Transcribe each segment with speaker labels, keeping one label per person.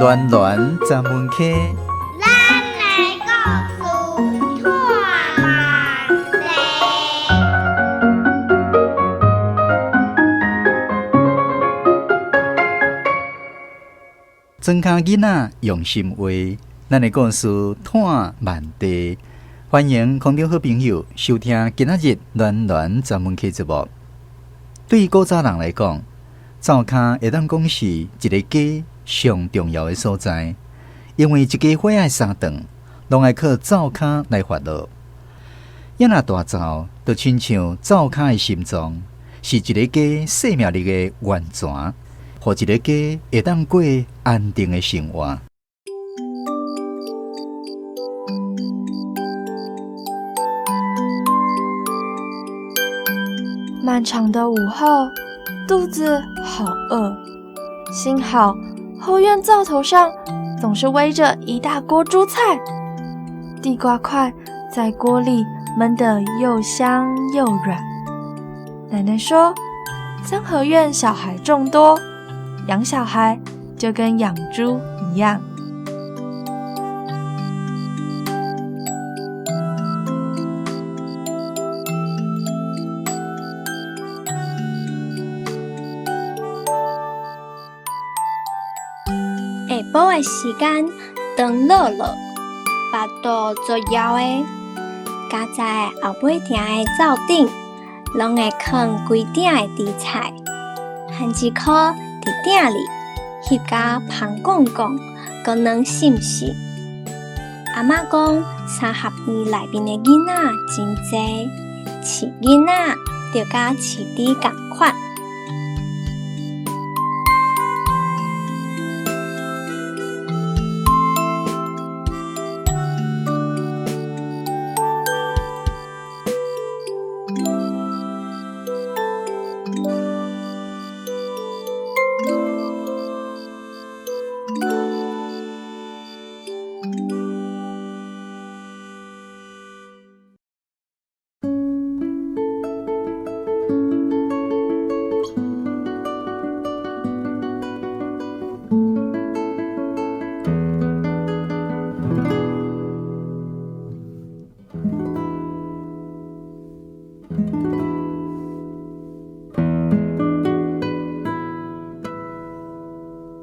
Speaker 1: 暖暖十门溪，
Speaker 2: 咱的故事拖慢地。
Speaker 1: 庄跤囡仔用心画，咱的故事拖慢地。欢迎空中好朋友收听今仔日暖暖十门溪节目。对古早人来讲，灶跤会当讲是一个家上重要的所在，因为一家伙仔三顿，拢爱靠灶跤来发热。犹若大灶，就亲像灶跤的心脏，是一个家生命力的源泉，予一个家会当过安定的生活。
Speaker 3: 漫长的午后，肚子好饿，幸好后院灶头上总是煨着一大锅猪菜，地瓜块在锅里焖得又香又软。奶奶说，三合院小孩众多，养小孩就跟养猪一样。
Speaker 4: 下晡的时间，长落落，腹肚足枵的，加在后尾埕的灶顶，拢会囥规鼎的猪菜，番薯箍伫鼎里翕甲芳摃摃，阁软湿湿。阿嬷讲，三合院内面的囡仔真济，饲囡仔就佮饲猪仝款。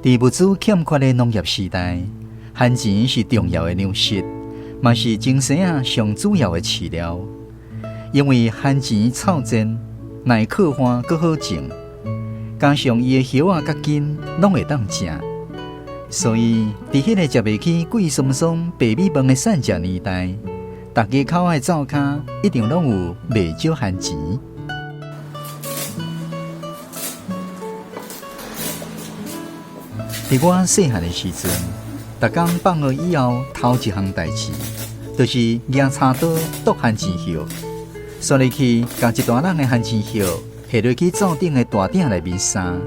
Speaker 1: 伫物资欠缺的农业时代，番薯是重要的粮食，嘛是精生仔上主要的饲料。因为番薯臭贱，耐靠旱，阁好种，加上伊的叶仔佮根拢会当食，所以伫彼个食袂起贵松松白米饭的散食年代，逐家口的灶跤一定拢有袂少番薯。伫我细汉的时阵，逐工放学以后，头一项代志，就是举柴刀剁番薯叶，煞入去共一大篮的番薯叶下落去灶顶的大鼎内面捎。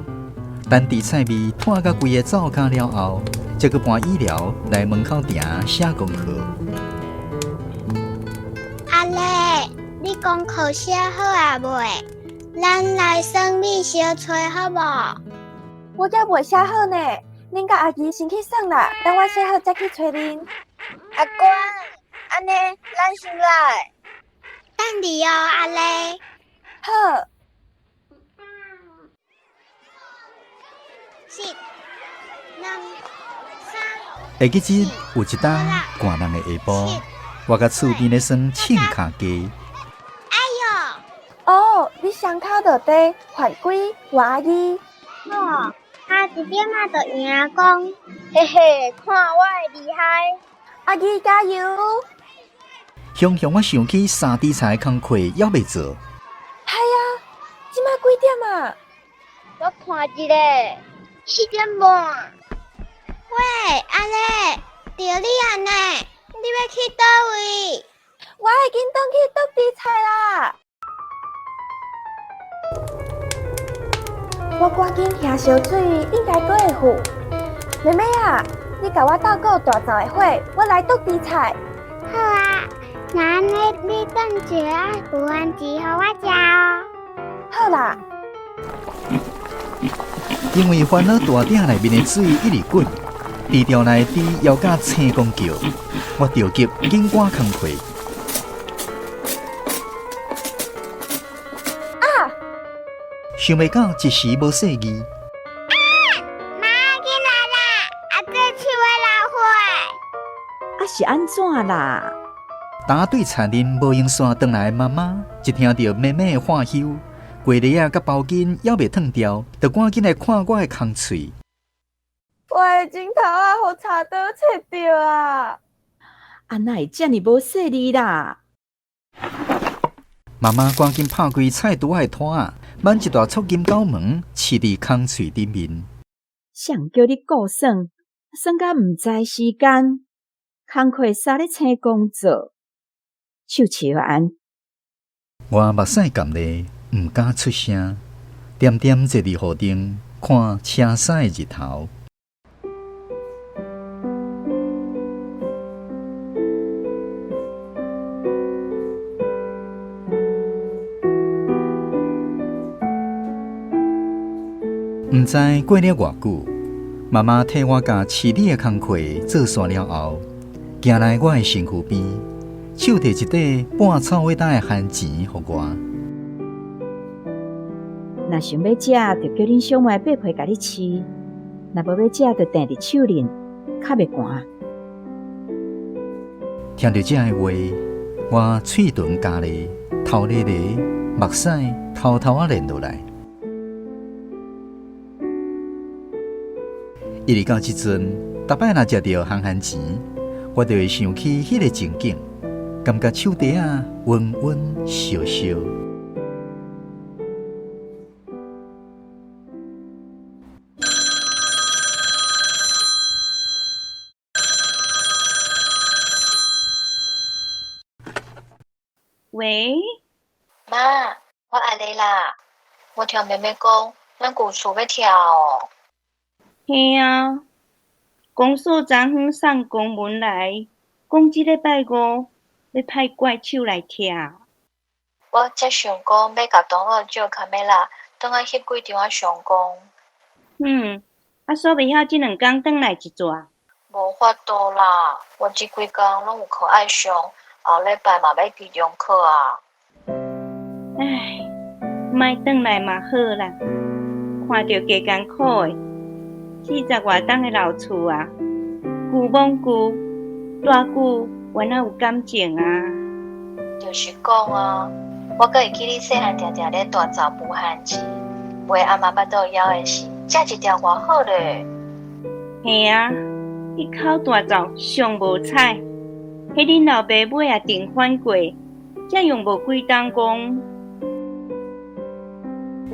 Speaker 1: 等猪菜味湠甲规个灶跤了后，才阁搬椅寮来门口埕写功课。
Speaker 2: 阿丽，你功课写好啊未？咱来耍米相揣好无？
Speaker 3: 我犹未写好呢。恁佮阿姨先去耍啦，等我写好才去揣恁。
Speaker 5: 阿官，按呢，咱先来。
Speaker 2: 等你哦，阿丽。
Speaker 3: 好。
Speaker 2: 一、两、三。
Speaker 1: 会记得有一冬寒冷的下晡，我佮厝边咧耍唱卡鸡。
Speaker 2: 哎哟！
Speaker 3: 哦，你双跤落地，犯规，换阿姨。
Speaker 2: 哦。差一点仔就赢讲，
Speaker 5: 嘿嘿，看我的厉害！
Speaker 3: 阿姨加油！
Speaker 1: 雄雄，我想起三猪菜的工课犹未做。
Speaker 3: 系啊，这摆几点啊？
Speaker 5: 我看一下，4点半。
Speaker 2: 喂，阿丽，著你按呢，你欲去佗位？
Speaker 3: 我会紧转去剁猪菜啦。我赶紧添烧水，应该阁会赴。妹妹啊，你共我斗顾大灶的火，我来剁猪菜。
Speaker 2: 好啊，那按呢你转一下滷番薯予我食哦。
Speaker 3: 好啦。
Speaker 1: 因为烦恼大鼎内面的水一直滚，豬牢內豬枵甲青公叫，我著急緊趕工課。
Speaker 3: 啊！
Speaker 1: 想袂到一時無細意。
Speaker 2: 啊！媽，緊來啦！阿姐手會流血。
Speaker 6: 啊是按怎啦？
Speaker 1: 逐對田林無閒線轉來的媽媽，一聽著妹妹的喊休，雞螺仔佮包巾猶未脫掉，就趕緊來看我的空喙。
Speaker 3: 我的指頭仔，予柴刀切著啊！
Speaker 6: 啊，哪會遮爾無細膩啦？
Speaker 1: 媽媽趕緊拍開菜櫥仔的拖仔，挽一大撮金狗毛，拭佇空喙頂面。
Speaker 6: 誰叫你顧耍，耍甲毋知時間，工課捎咧青公做，手拭按。
Speaker 1: 我目屎含淚，毋敢出聲，恬恬坐佇雨頂，看車驶的日頭。毋知過了偌久，媽媽替我共飼你的工課做煞了後，行來我的身軀邊，手提一塊半臭尾焦的番薯予我。
Speaker 6: 若想欲食，就叫恁小妹擘皮共你飼；若無欲食，就碇佇手裡，較袂寒。
Speaker 1: 聽著這个話，我喙唇乾咧，頭咧咧，目屎偷偷仔流落來。一直到這陣，逐擺若食著烘番薯，我就會想起彼个情景，感覺手底仔溫溫燒燒。
Speaker 7: 喂，
Speaker 5: 媽，我阿麗啦，我聽妹妹講，咱舊厝欲拆哦。
Speaker 7: 嘿啊，公所昨昏送公文來，講這禮拜五欲派怪手來拆。
Speaker 5: 我才想講欲共同學借卡梅拉，轉來翕幾張仔相講。
Speaker 7: 啊，煞袂曉這兩工轉來一逝。
Speaker 5: 無法度啦，我這幾工攏有課愛上，後禮拜嘛欲期中考啊。
Speaker 7: 唉，莫轉來嘛好啦，看著加艱苦的。40外冬的老厝啊，舊罔舊，蹛久原來有感情啊。
Speaker 5: 就是講啊，我閣會記得細漢定定咧大灶孵番薯，賣阿嬤腹肚枵的時，食一條偌好咧。
Speaker 7: 嘿啊，彼口大灶上無彩，彼恁老爸尾仔定反過，才用無幾冬講。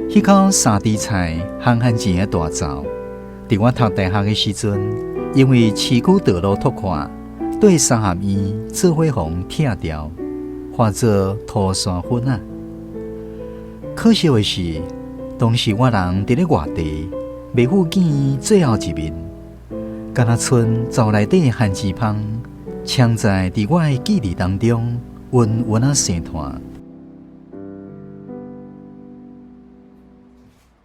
Speaker 1: 彼口三滴菜烘番薯的大灶。佇我讀大學的時陣，因為市區道路拓寬，對三合院做伙予拆掉，化做塗山粉仔。可惜的是，當時我人佇咧外地，袂赴見伊最後一面，敢若賰灶內底的番薯芳，藏在佇我的記憶當中，溫溫仔生炭。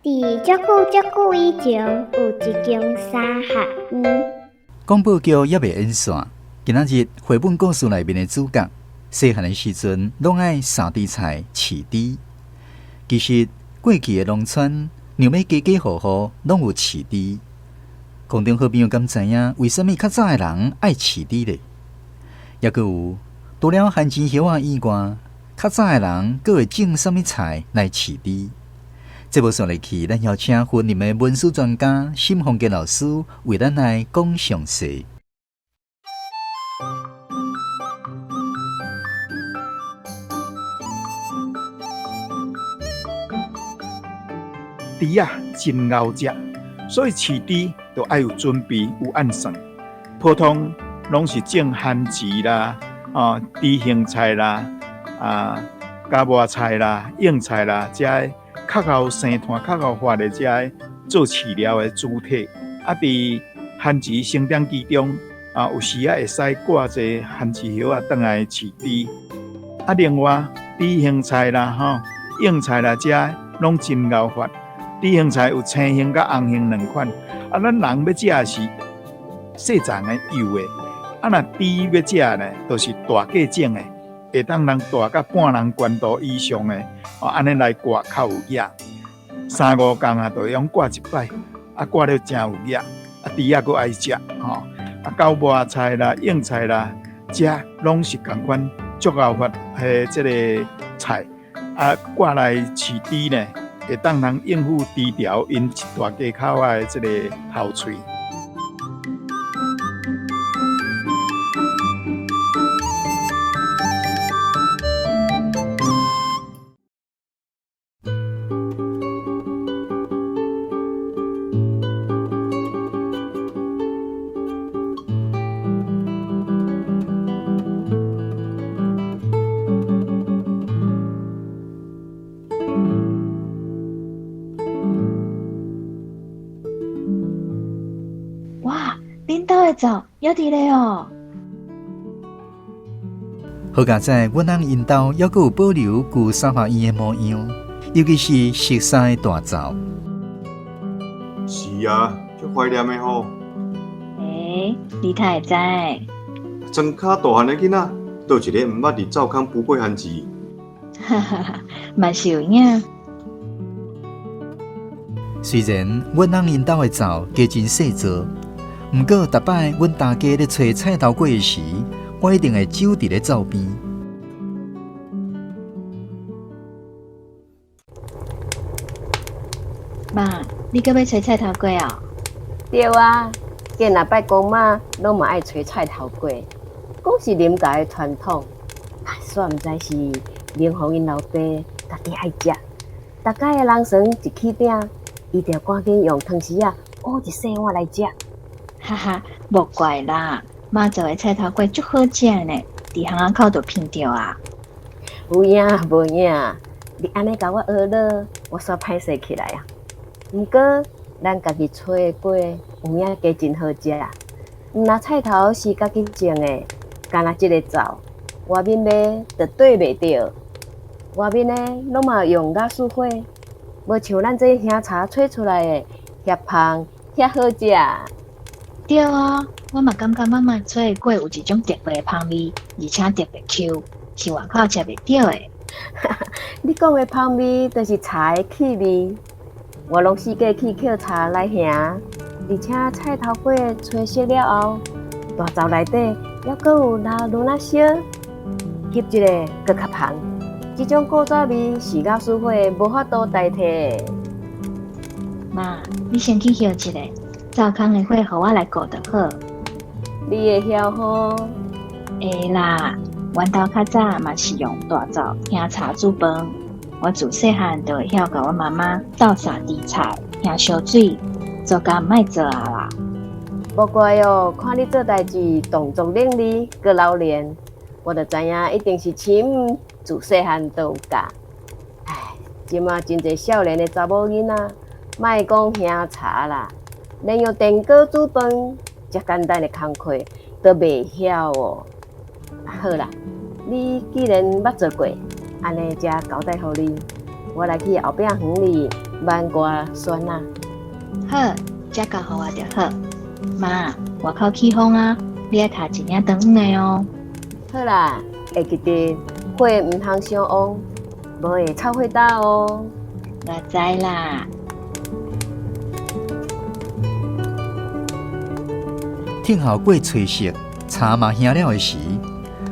Speaker 2: 佇足久足久以前，有一間三合院。
Speaker 1: 廣播劇猶未演煞，今仔日繪本故事內面的主角，細漢的時陣攏愛三滴菜飼豬。其實過去的農村，若欲家家戶戶攏有飼豬。空中好朋友敢知影，為啥物較早的人愛飼豬咧？猶閣有，除了番薯葉仔以外，較早的人閣會種啥物菜來飼豬？節目煞落去，咱邀請雲林的文史專家沈鳳杰老師為咱來講詳細。
Speaker 8: 豬仔真𠢕食，所以飼豬就愛有準備，有按算。普通攏是種番薯啦，豬形菜啦，加磨菜啦、硬菜啦，這个較𠢕生炭、較𠢕發的這个做飼料的主體。佇番薯生長期中，有時仔會使掛一个番薯葉仔轉來飼豬。另外豬形菜啦、硬菜啦，這攏真𠢕發。豬形菜有青形佮紅形兩款。咱人欲食的是細欉的幼的。啊，若豬欲食呢，就是大塊種的，會當人大甲半人懸度以上的，哦，按呢來割較有額。三五工啊，就會用割一擺，啊，割了誠有額。啊，豬仔閣愛食，吼，啊，狗磨菜啦、硬菜啦，這攏是仝款足𠢕發的這个菜。啊，割來飼豬呢，會當人應付豬條𪜶一大家口仔的這个頭喙。
Speaker 5: 哇，恁兜的灶猶佇咧哦！
Speaker 1: 好佳哉，阮翁𪜶兜猶閣有保留舊三合院的模樣，尤其是熟似的大灶。
Speaker 9: 是啊，足懷念的吼。
Speaker 5: 欸，你哪會知？
Speaker 9: 莊跤大漢的囡仔，佗一个毋捌佇灶囥孵過番薯？
Speaker 5: 哈哈哈，嘛是有影。
Speaker 1: 雖然阮翁𪜶兜的灶加真細座，毋過逐擺阮大家咧揣菜頭粿的時，我一定會守佇咧灶邊。
Speaker 5: 媽，你閣欲揣菜頭粿哦？
Speaker 10: 對啊，見若拜公媽攏嘛愛揣菜頭粿，講是林家的傳統，啊，煞毋知是林鳳𪜶老爸家己愛食。逐家的人床一起鼎，伊就趕緊用湯匙仔挖一細碗來食。
Speaker 5: 哈哈，無怪啦，媽做的菜頭粿足好食的呢，佇巷仔口就闻著啊。
Speaker 10: 有影無影？你按呢共我學了，我煞歹勢起來啊。毋過，咱家己炊的粿有影加真好食。毋若菜頭是家己種的，干焦這个灶，外面賣就綴袂著。外面的攏嘛用瓦斯火，無像咱這香柴炊出來的遐芳遐好食。
Speaker 5: 對啊，我嘛感覺媽媽炊的粿有一種特別的芳味，而且特別 Q，是外口食袂著的。
Speaker 10: 你講的芳味，就是柴的氣味。我攏四界去抾柴來燃，而且菜頭粿炊熟了後，大灶內底猶閣有熱爐仔燒，翕一下閣較芳。這種古早味是瓦斯火無法度代替的。
Speaker 5: 媽，你先去歇一下，灶囥的火予我來顧就好。
Speaker 10: 你會曉吼？
Speaker 5: 會啦，阮兜較早嘛是用大灶燃柴煮飯。我自細漢就會曉共阮媽媽鬥捒豬菜、燃燒水，做工毋愛做啊啦。
Speaker 10: 無怪哦，看你做代誌動作伶俐，閣老練，我就知影一定是親自細漢就有教。唉，這馬真濟少年的查某囡仔，莫講燃柴啦，連用電鍋煮飯遮簡單的工課都袂曉哦。好啦，你既然捌做過，按呢才交代予你，我來去後壁園裡挽割蒜仔。
Speaker 5: 好，才交予我就好。媽，外口起風啊，你愛提一領長遠的哦。
Speaker 10: 好啦，會記得火毋通傷旺，無會臭火焦哦。
Speaker 5: 我知啦。
Speaker 1: 等候粿炊熟，柴嘛燃了的時，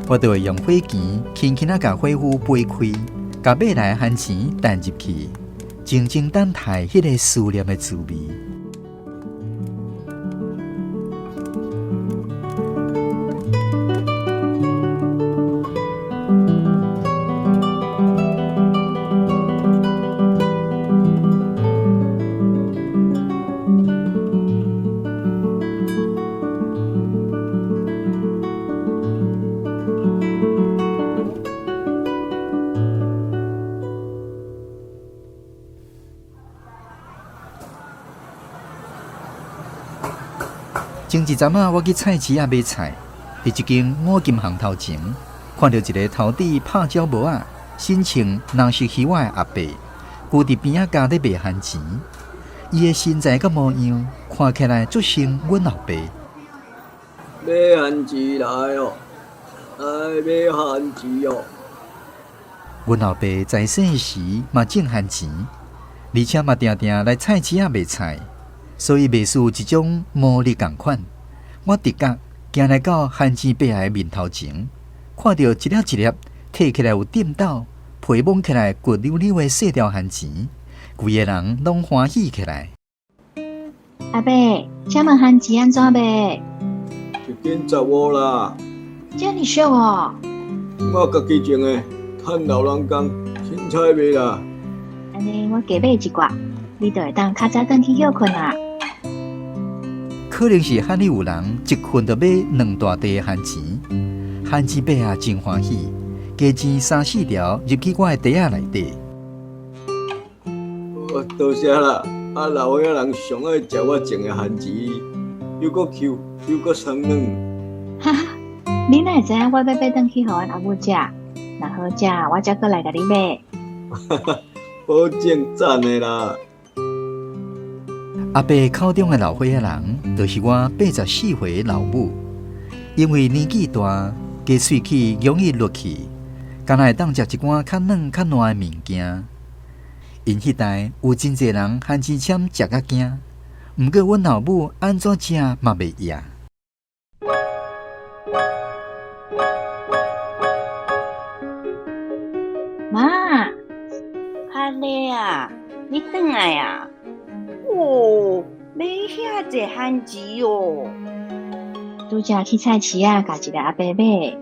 Speaker 1: 我就會用火鉗輕輕仔共火釜撥開，共買來的番薯擲入去，靜靜等待彼个思念的滋味。前一陣仔，我去菜市仔買菜，佇一間五金行頭前，看著一个頭戴拍鳥帽仔、身穿藍色靴仔的阿伯，踞佇邊仔家咧賣番薯。伊的身材佮模樣，看起來足像阮老爸。
Speaker 11: 買番薯來哦，來買番薯哦。
Speaker 1: 阮老爸在世時嘛種番薯，而且嘛定定來菜市仔賣菜，所以賣事一種魔力仝款。我直覺行來到番薯伯仔的面頭前，看著一粒一粒提起來有點斗，皮摸起來骨溜溜的細條番薯，規个人攏歡喜起來。
Speaker 5: 阿伯，請問番薯按怎賣？
Speaker 11: 一斤15啦。
Speaker 5: 這爾俗哦？
Speaker 11: 我家己種的，趁老人工，凊彩賣啦。
Speaker 5: 按呢，我加買一寡，你就會當較早轉去歇睏啊。
Speaker 1: 可能是罕有人一睏就買兩大袋番薯，番薯伯仔真歡喜，加錢三四條入去我的袋仔內底。
Speaker 11: 哦，多謝啦！啊，老歲仔人上愛食我種的番薯，又閣 Q 又閣酸軟。
Speaker 5: 哈哈，你哪會知影我欲買轉去予阮阿母食？若好食，我才閣來共你買。
Speaker 11: 哈哈，保證讚的啦！
Speaker 1: 阿伯口中的老歲仔人，就是我84歲的老母。因為年紀大，加喙齒容易落去，敢若會當食一寡較軟較爛的物件。𪜶彼代有真濟人番薯籤食甲驚，毋過阮老母按怎食嘛袂厭。
Speaker 5: 媽，
Speaker 7: 哈咧啊，你轉來啊？哦，買遐濟番薯哦！
Speaker 5: 拄才去菜市仔，共一个阿伯買，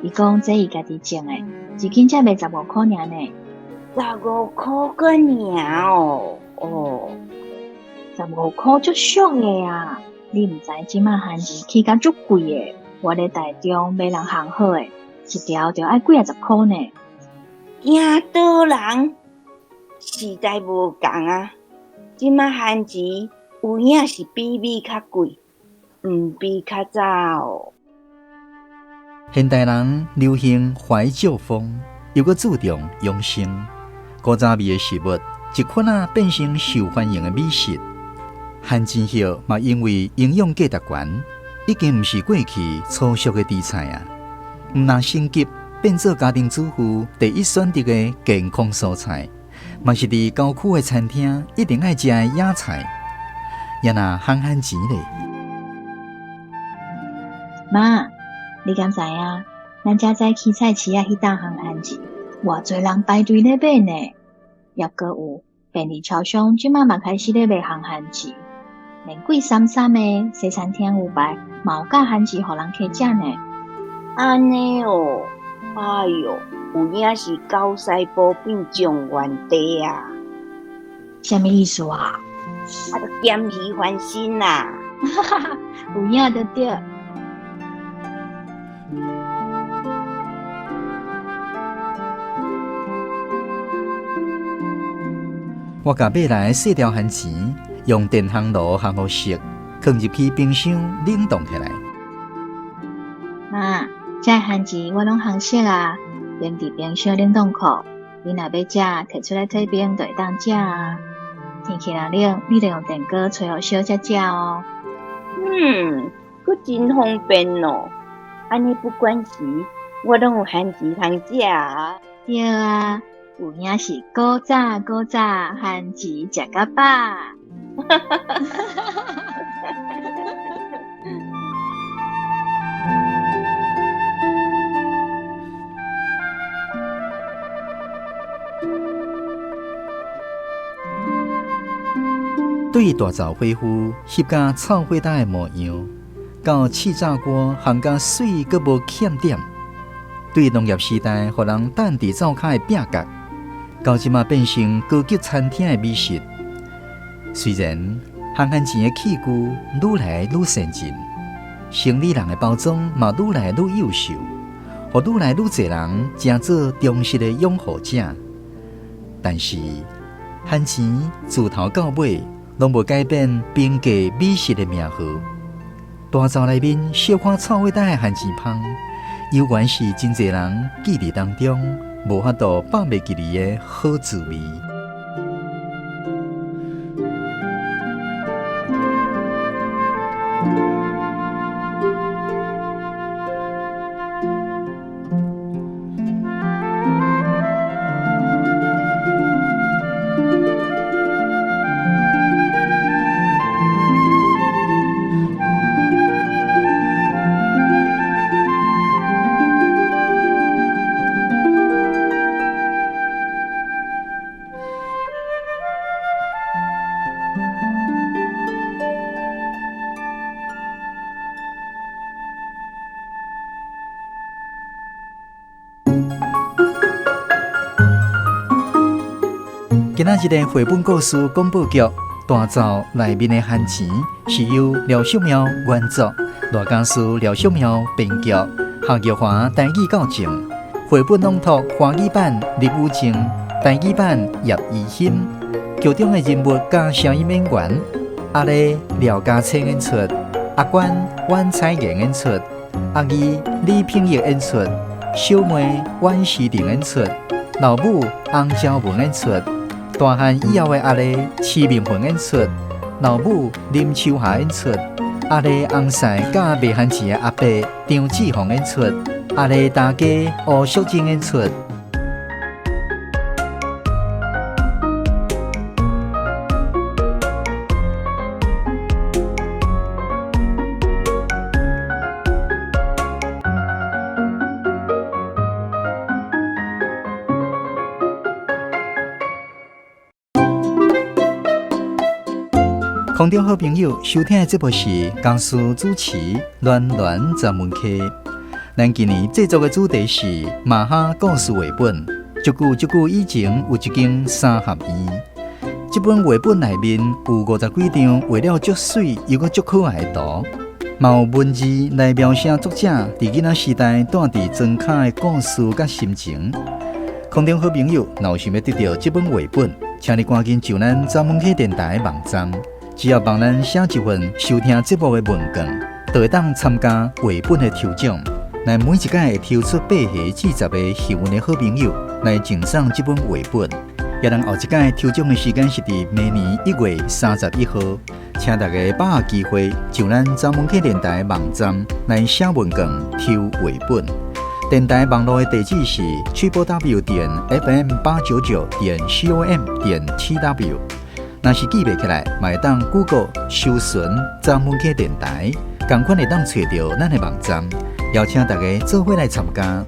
Speaker 5: 伊講這伊家己種的，一斤才賣15箍爾呢。
Speaker 7: 15箍閣爾哦，哦，
Speaker 5: 15箍足俗的啊！你毋知這馬番薯起甲足貴的，我咧台中買人烘好的，一條就愛幾仔十箍呢。
Speaker 7: 驚倒人，時代無仝啊！這馬番薯有影是比米較貴，毋比較早哦。
Speaker 1: 現代人流行懷舊風，又閣注重養生，古早味的食物一款仔變成受歡迎的美食。番薯葉嘛，因為營養價值懸，已經毋是過去粗俗的甜菜啊，毋但升級變做家庭主婦第一選擇的健康蔬菜，嘛是佇郊區的餐廳一定愛食的野菜。也若烘番薯咧，
Speaker 5: 媽，你敢知影？咱遮早去菜市仔彼檔烘番薯，偌濟人排隊咧買呢。抑閣有便利超商，這馬嘛開始咧賣烘番薯，連貴三三的西餐廳有擺，嘛有架番薯予人客食呢。
Speaker 7: 按呢哦，哎喲，有影是九西埔變狀元地啊！
Speaker 5: 啥物意思啊？
Speaker 7: 啊，就鹹魚翻身啦！
Speaker 5: 哈哈哈，有影就對。
Speaker 1: 我共買來細條番薯，用電烘爐烘予熟，囥入去冰箱冷凍起來。
Speaker 5: 媽，這番薯我攏烘熟啊，冰佇冰箱冷凍庫。你若欲食，提出來退冰就會當食啊。天氣若冷，你就用電鍋吹予燒才食哦。
Speaker 7: 嗯，閣真方便哦。按呢不管時，我攏有番薯通食啊。
Speaker 5: 對啊，有影是古早古早番薯食甲飽。
Speaker 1: 對大灶火夫翕甲臭火焦的模樣，到氣炸鍋烘甲媠閣無欠點；對農業時代，予人等佇灶跤的餅角，到這馬變成高級餐廳的美食。雖然烘番薯的器具愈來愈先進，生理人的包裝嘛愈來愈優秀，予愈來愈濟人成做忠實的擁護者。但是，番薯自頭到尾攏無改變平價美食的名號。大灶內面小可臭火焦的番薯芳，猶原是真濟人記憶當中無法度放袂記得的好滋味。今仔日的繪本故事廣播劇《大灶內面的番薯》是由廖淑妙原作，賴家師廖淑妙編劇，夏玉華台語教正，繪本朗讀華語版林雨靜，台語版葉怡欣。劇中的人物佮聲音演員，阿麗廖家清演出，阿關阮彩妍演出，阿二李品玉演出，小妹阮詩婷演出，老母洪昭文演出，大漢以後的阿麗徐明雲演出，老母林秋霞演出，阿麗翁婿佮賣番薯的阿伯張志宏演出，阿麗大家吳淑珍演出。空中好朋友收聽的節目是江蘇主持暖暖專門客。咱今年製作的主題是馬哈故事繪本。足久足久以前有一間三合院，這本繪本內面有50幾張畫了足媠又閣足可愛的圖，嘛有文字來描寫作者佇囡仔時代住佇莊跤的故事佮心情。空中好朋友，若有想欲得著這本繪本，請你趕緊上咱專門客電台的網站。只要幫咱寫一份收聽節目的問卷，就會當參加繪本的抽獎。咱每一屆會抽出8個至10個幸運的好朋友來贈送這本繪本。也咱後一屆抽獎的時間是佇明年1月31號，請大家把握機會，上咱專門客電台網站來寫問卷抽繪本。電台網路的地址是 www.fm899.com.tw。若是記袂起來，嘛會當 Google 搜尋專門客電台，仝款會當揣著咱的網站，邀請大家做伙來參加。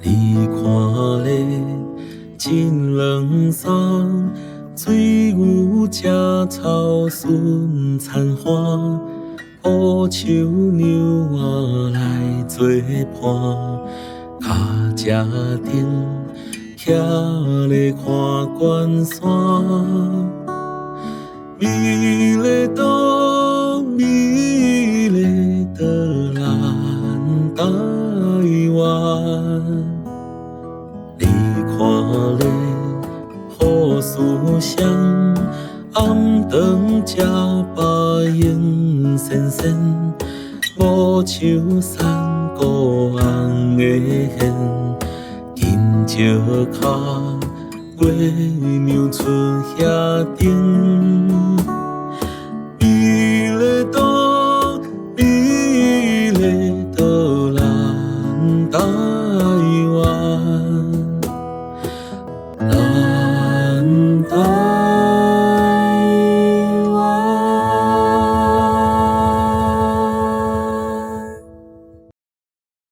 Speaker 12: 你看咧，真冷爽。水牛食草顺田花，乌树娘仔来做伴，脚车顶徛咧看关山，美丽岛，美丽的咱台湾，你看咧。好思想，暗顿食饱用仙仙，无手山孤红的线，紧石跤，月娘出遐顶。